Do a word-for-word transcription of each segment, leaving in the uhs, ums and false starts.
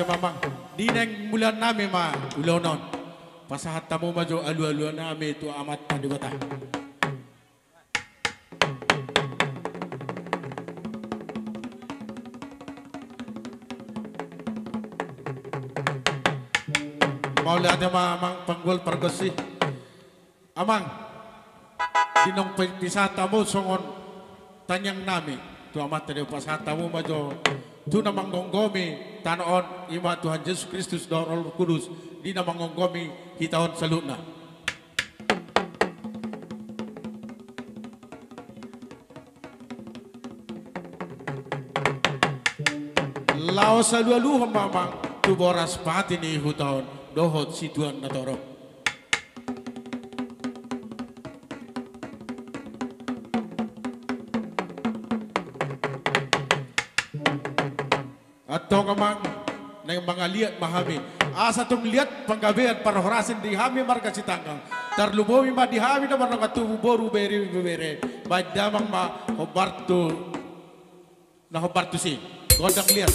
Amang, di naeng mulian nami ma ulaon on. Pasahat hamu ma jo alualuan nami tu Amanta Debata. Mauliate ma amang panggual pargonsi. Amang, di naung pe-, pisahat hamu songon tangiang nami tu Amanta Debata, pasahat hamu ma jo tu na manggomgomi tano on, i ma Tuhan Jesus Kristus dohot Roh Kudus, di na manggomgomi hita on saluhutna. Laos alualuhon ma amang tu boras pati ni huta on dohot situan na torop. Antong amang, naeng mangaliat ma hami. Asa tung liat panggabean parhorasan di hami marga Sitanggang. Tarlumobi ma di hami na mardongan tubu, boru, bere, ibebere. Baen damang ma hombar tu na hombar tusi. Gondang liat.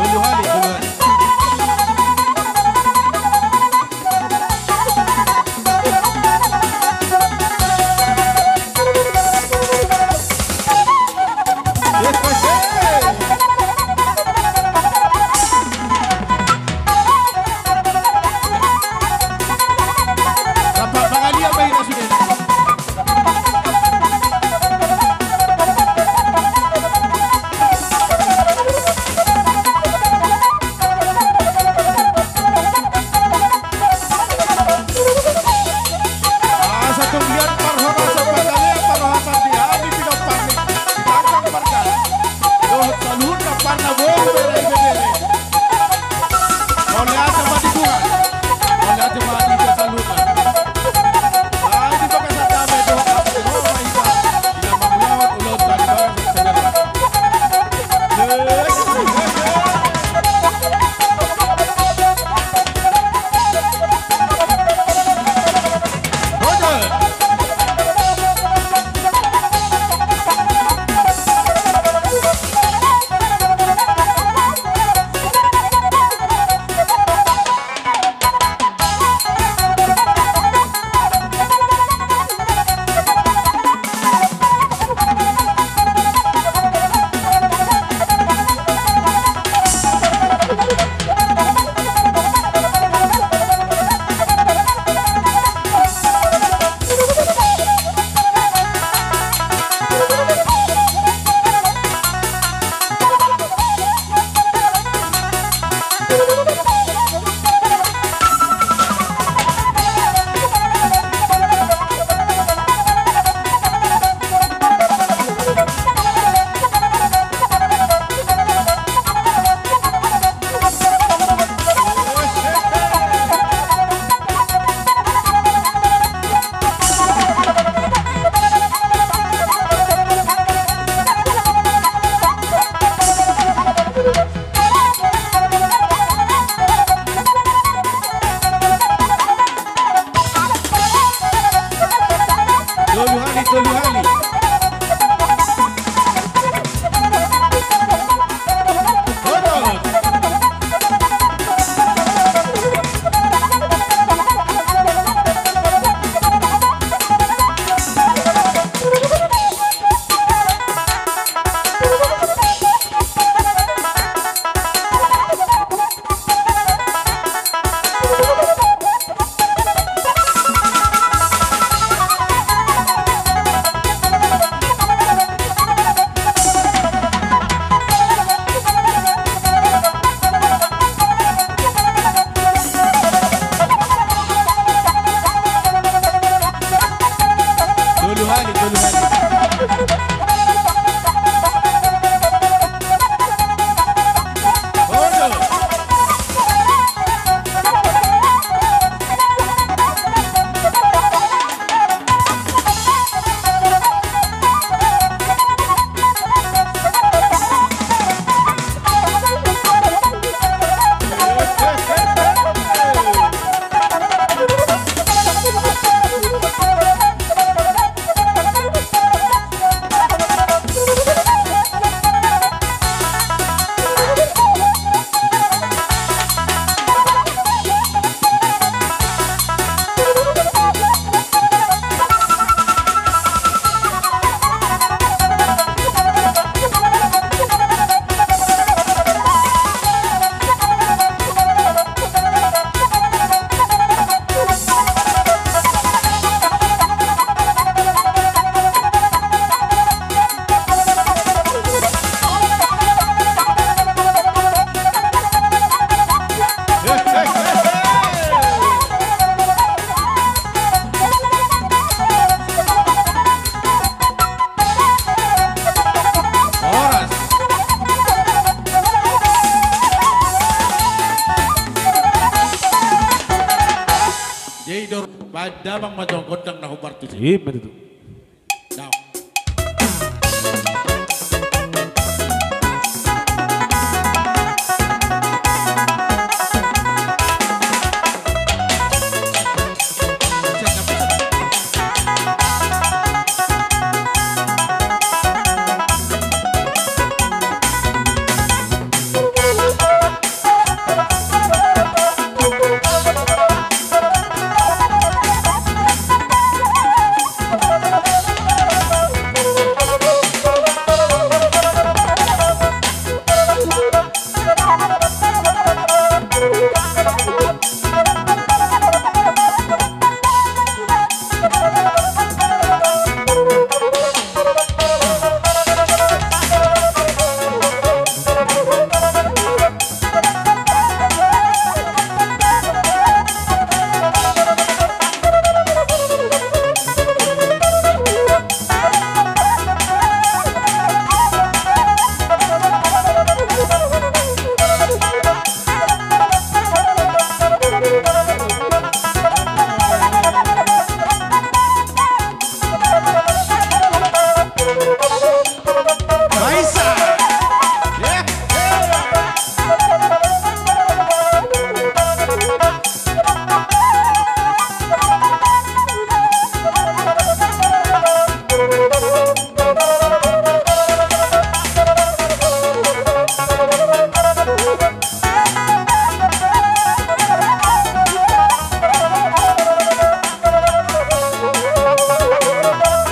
Tolu hali, tolu hali. Tolu hali, tolu hali. Tolu hali, tolu hali. Ai damang ma jo gondang na hombar tusi. Ima tutu. Daong.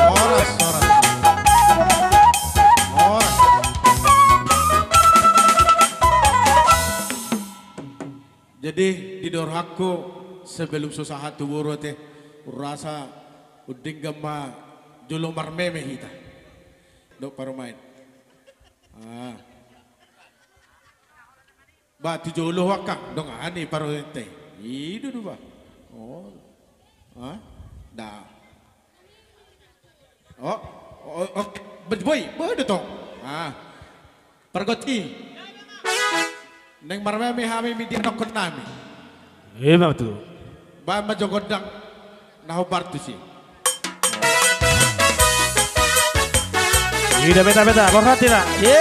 Horas, horas. Horas. Jadi, di rohangku, sebelum so sahat tu boru ate, hurasa undenggan ma jolo marmeme hita. Dok parumaen. Ah. Ba tu jolo ho angka, dong ani parumaenta. I do do ba. Oh. Ah, da. Oh, oh, oh, boi, boi do tong. Ah. Pargonsi. Naeng marmeme hami di anakkonami. Ima tutu. Baen ma jo gondang na hombar tusi. Ida beta beta, borhat ida. Ye.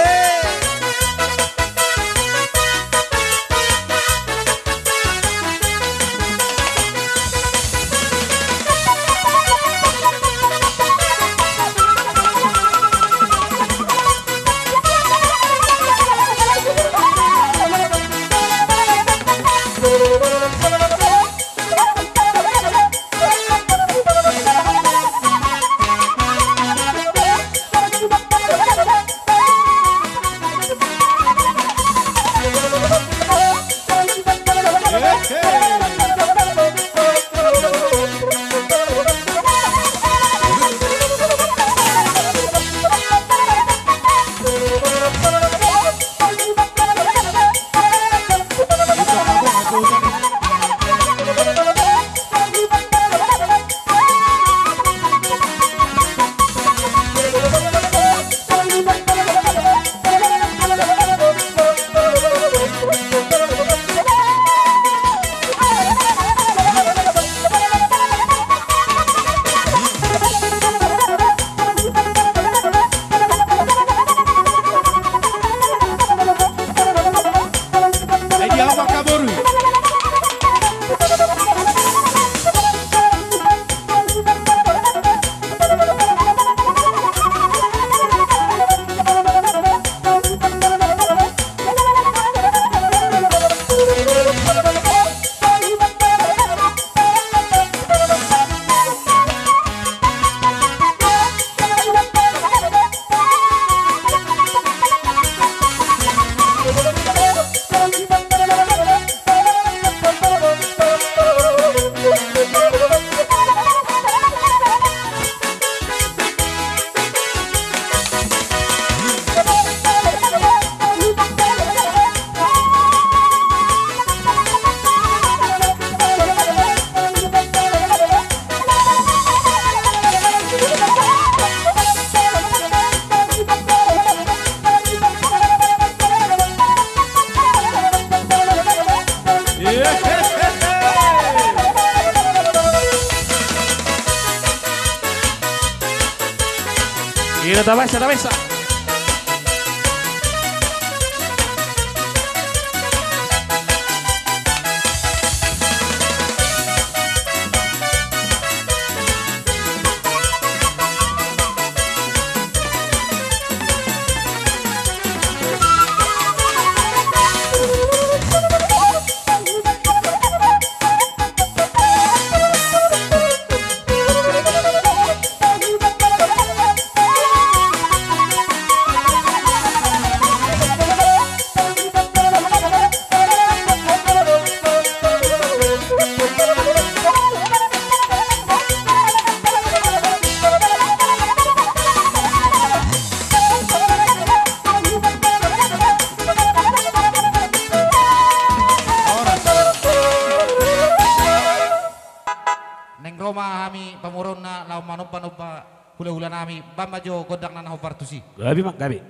Tabasa, tabasa. Naeng ro ma hami pamoruonna laho manomba-nomba hula-hula nami, bahen ma jo gondang na hombar tusi. Gabe ma, gabe.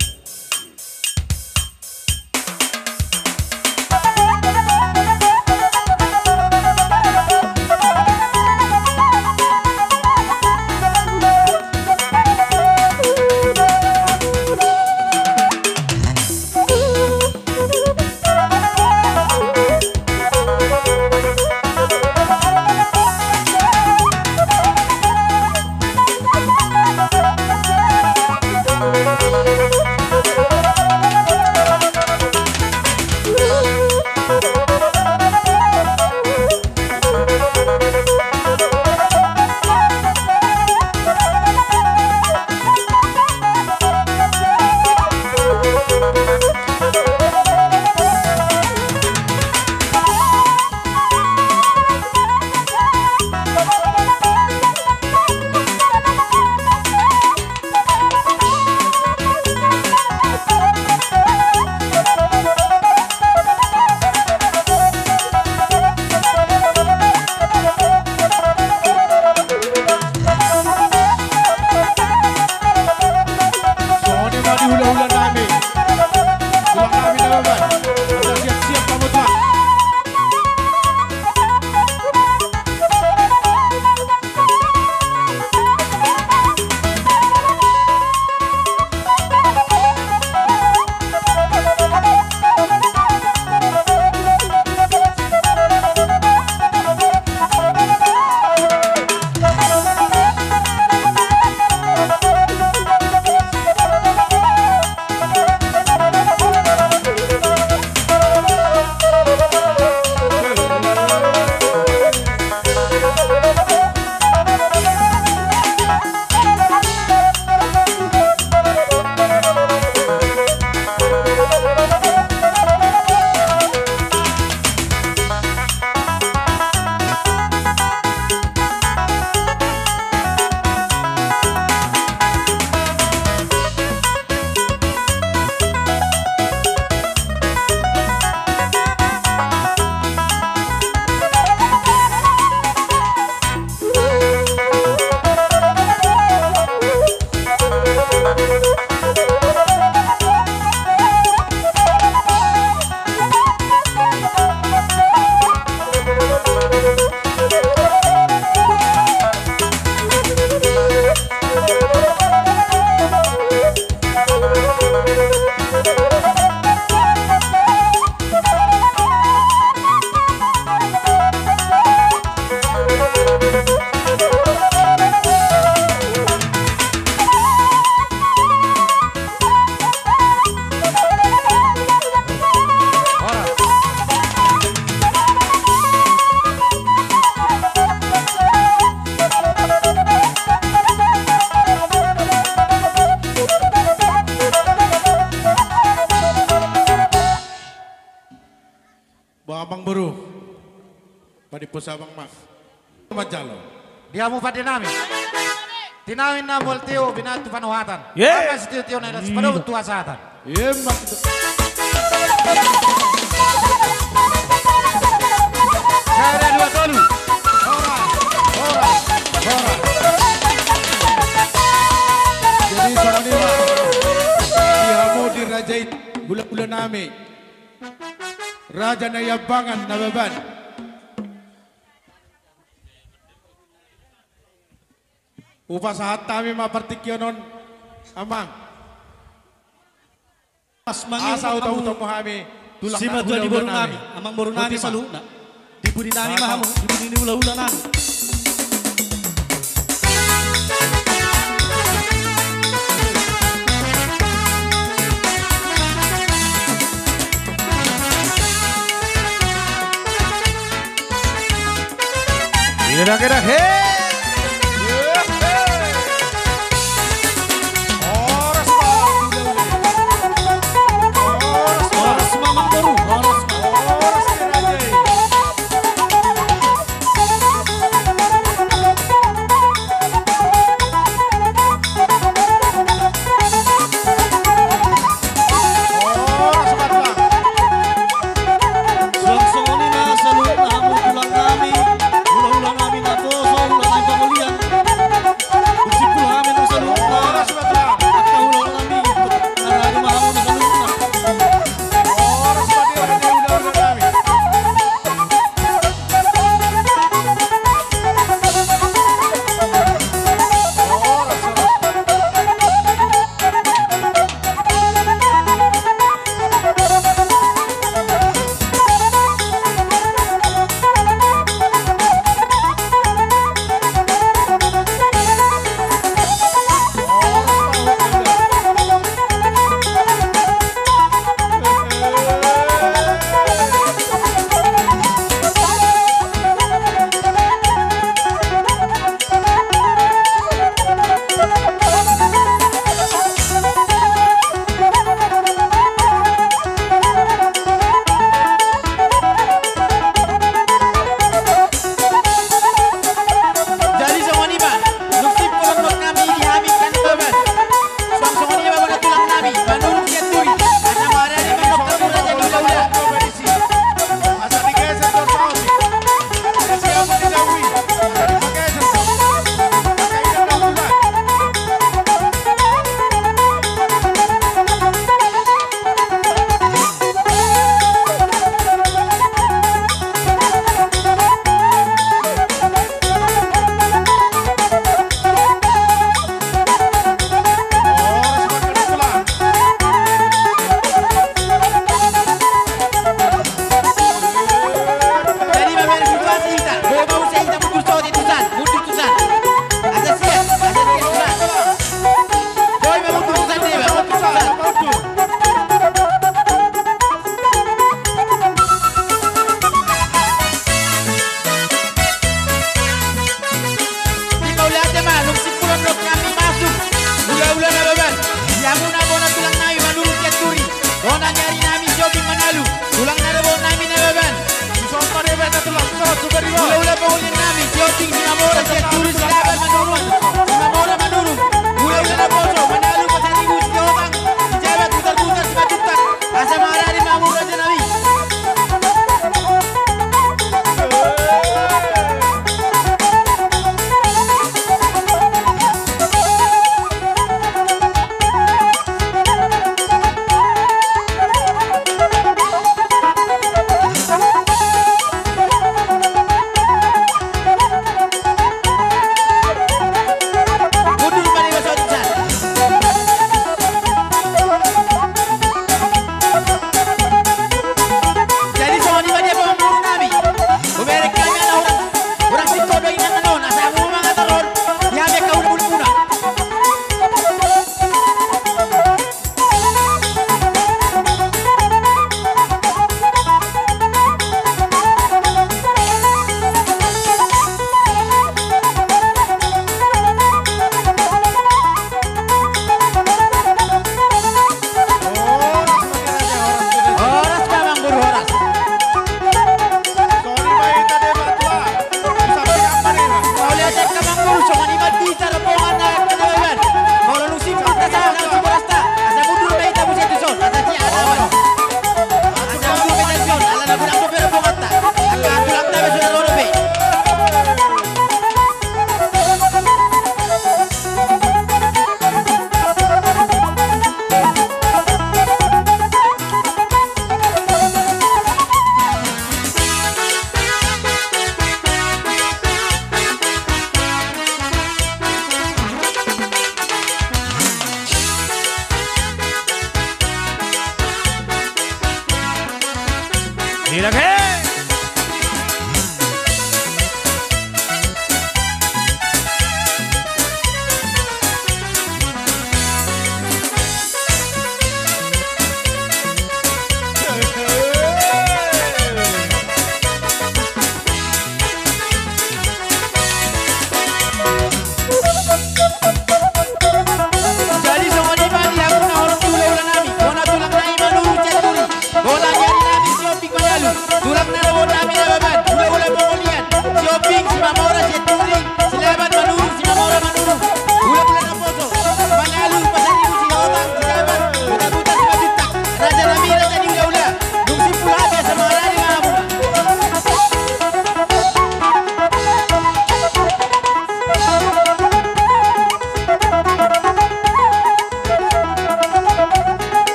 Songon i ma di hula-hula nami. Tulang nami na baban. Asa siap-siap pamotang. Bah, amangboru. Padimpus abang ma. Manjalo. Di hamu pande nami. Tinawin na mual tio binahen tu panohatan. Ye. Angka sitio-tio na idas padomu tu hasahatan. Ye, Mas. Sada, dua, tolu. Horas, horas, horas. Jadi songon i ma. Di hamu di raja i, hula-hula nami. Raja Naiambangan na baban. Hupasahat hami ma partingkian on. Amang. Asa uta-uta hamu hami, tulang nami, hula-hula nami. Amang boru nami saluhutna. Di pudi nami ma hamu, di pudi ni hula-hula nami. Ida dake dake. Horas ma. Horas ma, Amang boru. Horas ma. Horas ma. Suang songon i ma saluhutna hamu tulang nami, hula-hula nami naposo, hula-hula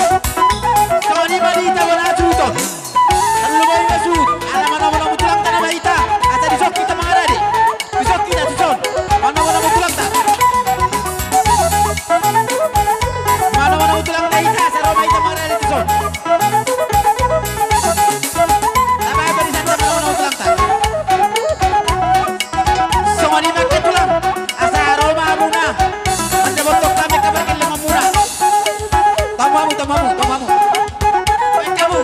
Songon i ma di hita bona suhut on. Tarlumobi ma suhut, ala manomu-nomu tulangta nama hita, asa dison hita mangarade. Dison hita, dison. Manomu-nomu tulangta. Manomu-nomu tulangta hita, asa ro ma hita mangarade dison. Taba barisan manomu-nomu tulangta. Songon i ma angka tulang, asa ro ma hamuna. Mandapothon hami angka pargellengonmuna. Tamu hamu, tamu hamu, tamu hamu. Baen hamu.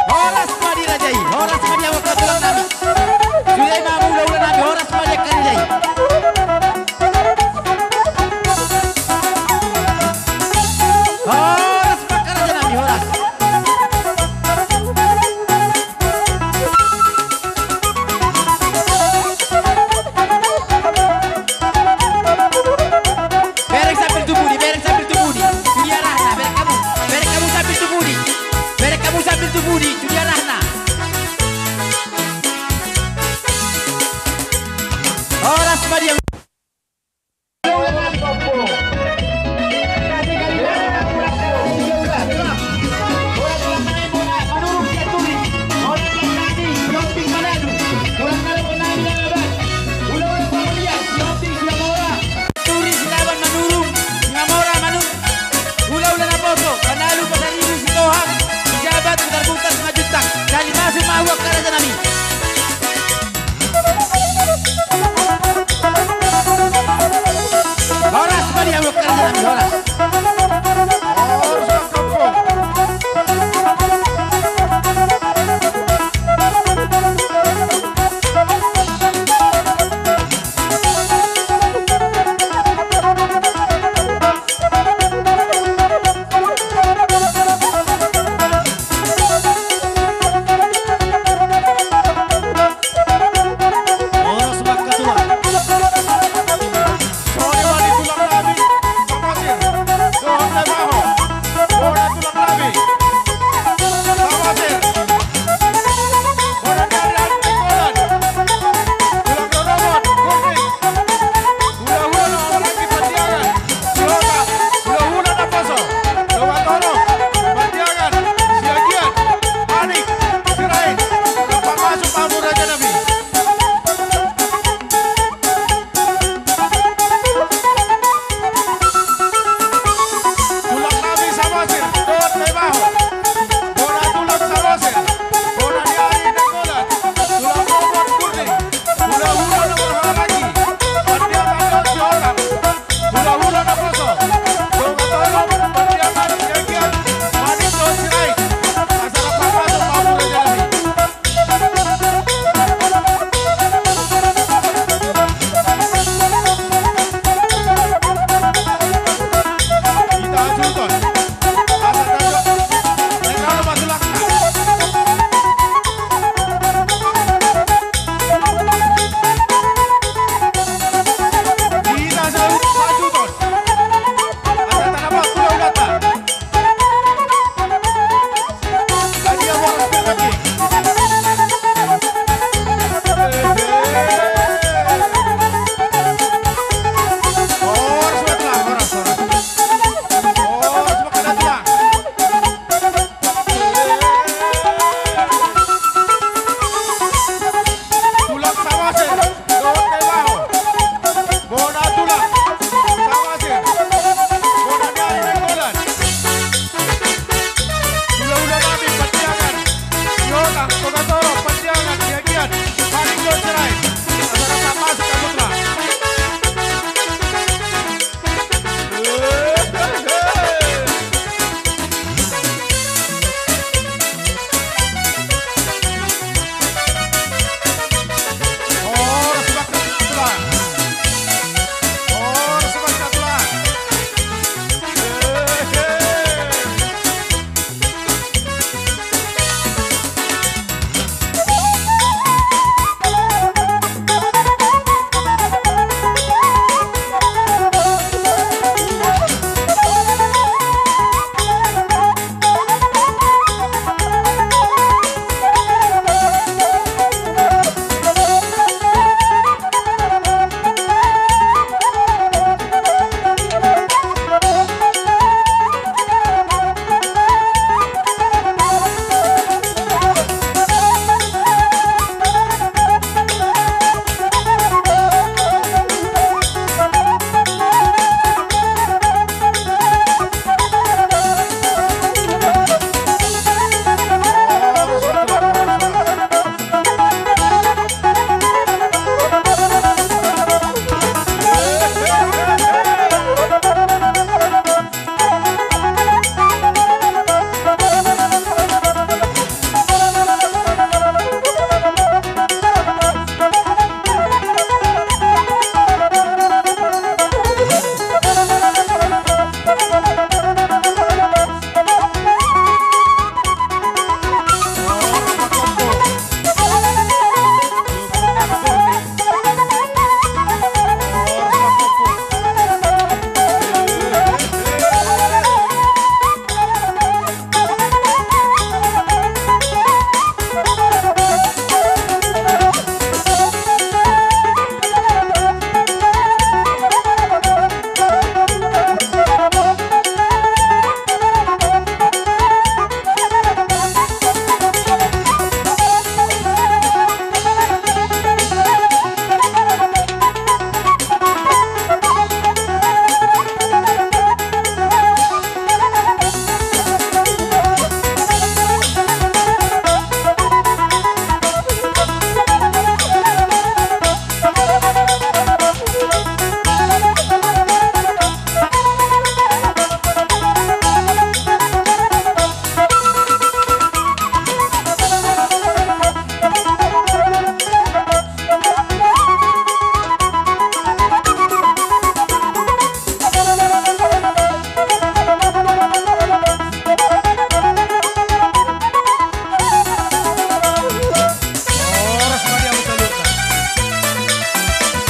Horas ma di raja i, horas ma di hamu angka tulang nami. Sude ma hamu hula-hula nami, horas ma di angka raja i. Horas ma angka raja nami, horas. Bereng sambil tu pudi, bereng sambil tu pudi. Tu dia arahna, bereng hamu. Bereng hamu sambil tu pudi. Bereng hamu sambil tu pudi. Tu dia arahna. Horas ma di hamu. Turi, Silaban, Manurung, Simamora, Manurung, hula-hula naposo, Panalu, Pasaribu, Sitohang, Sijabat, Butar-butar, Simanjuntak. Jadi masuk ma hamu angka raja nami.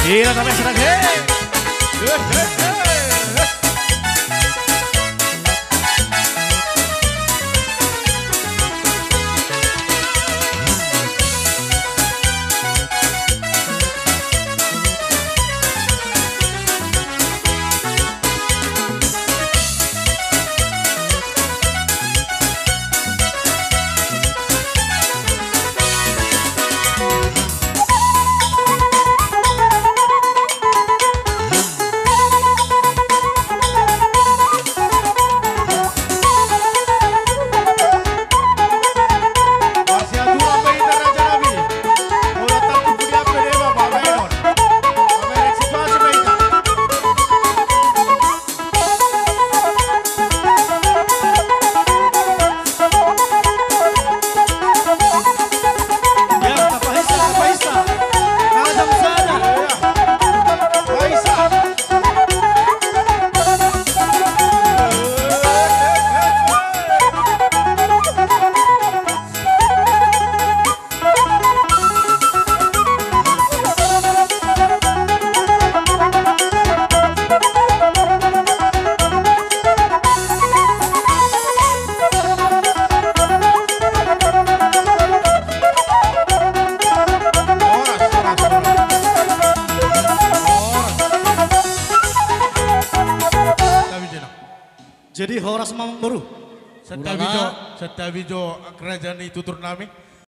Gila, tapi serang, he. He, he, he, he. Jadi horas ma amangboru. Santabi jo, santabi jo raja ni tutur nami.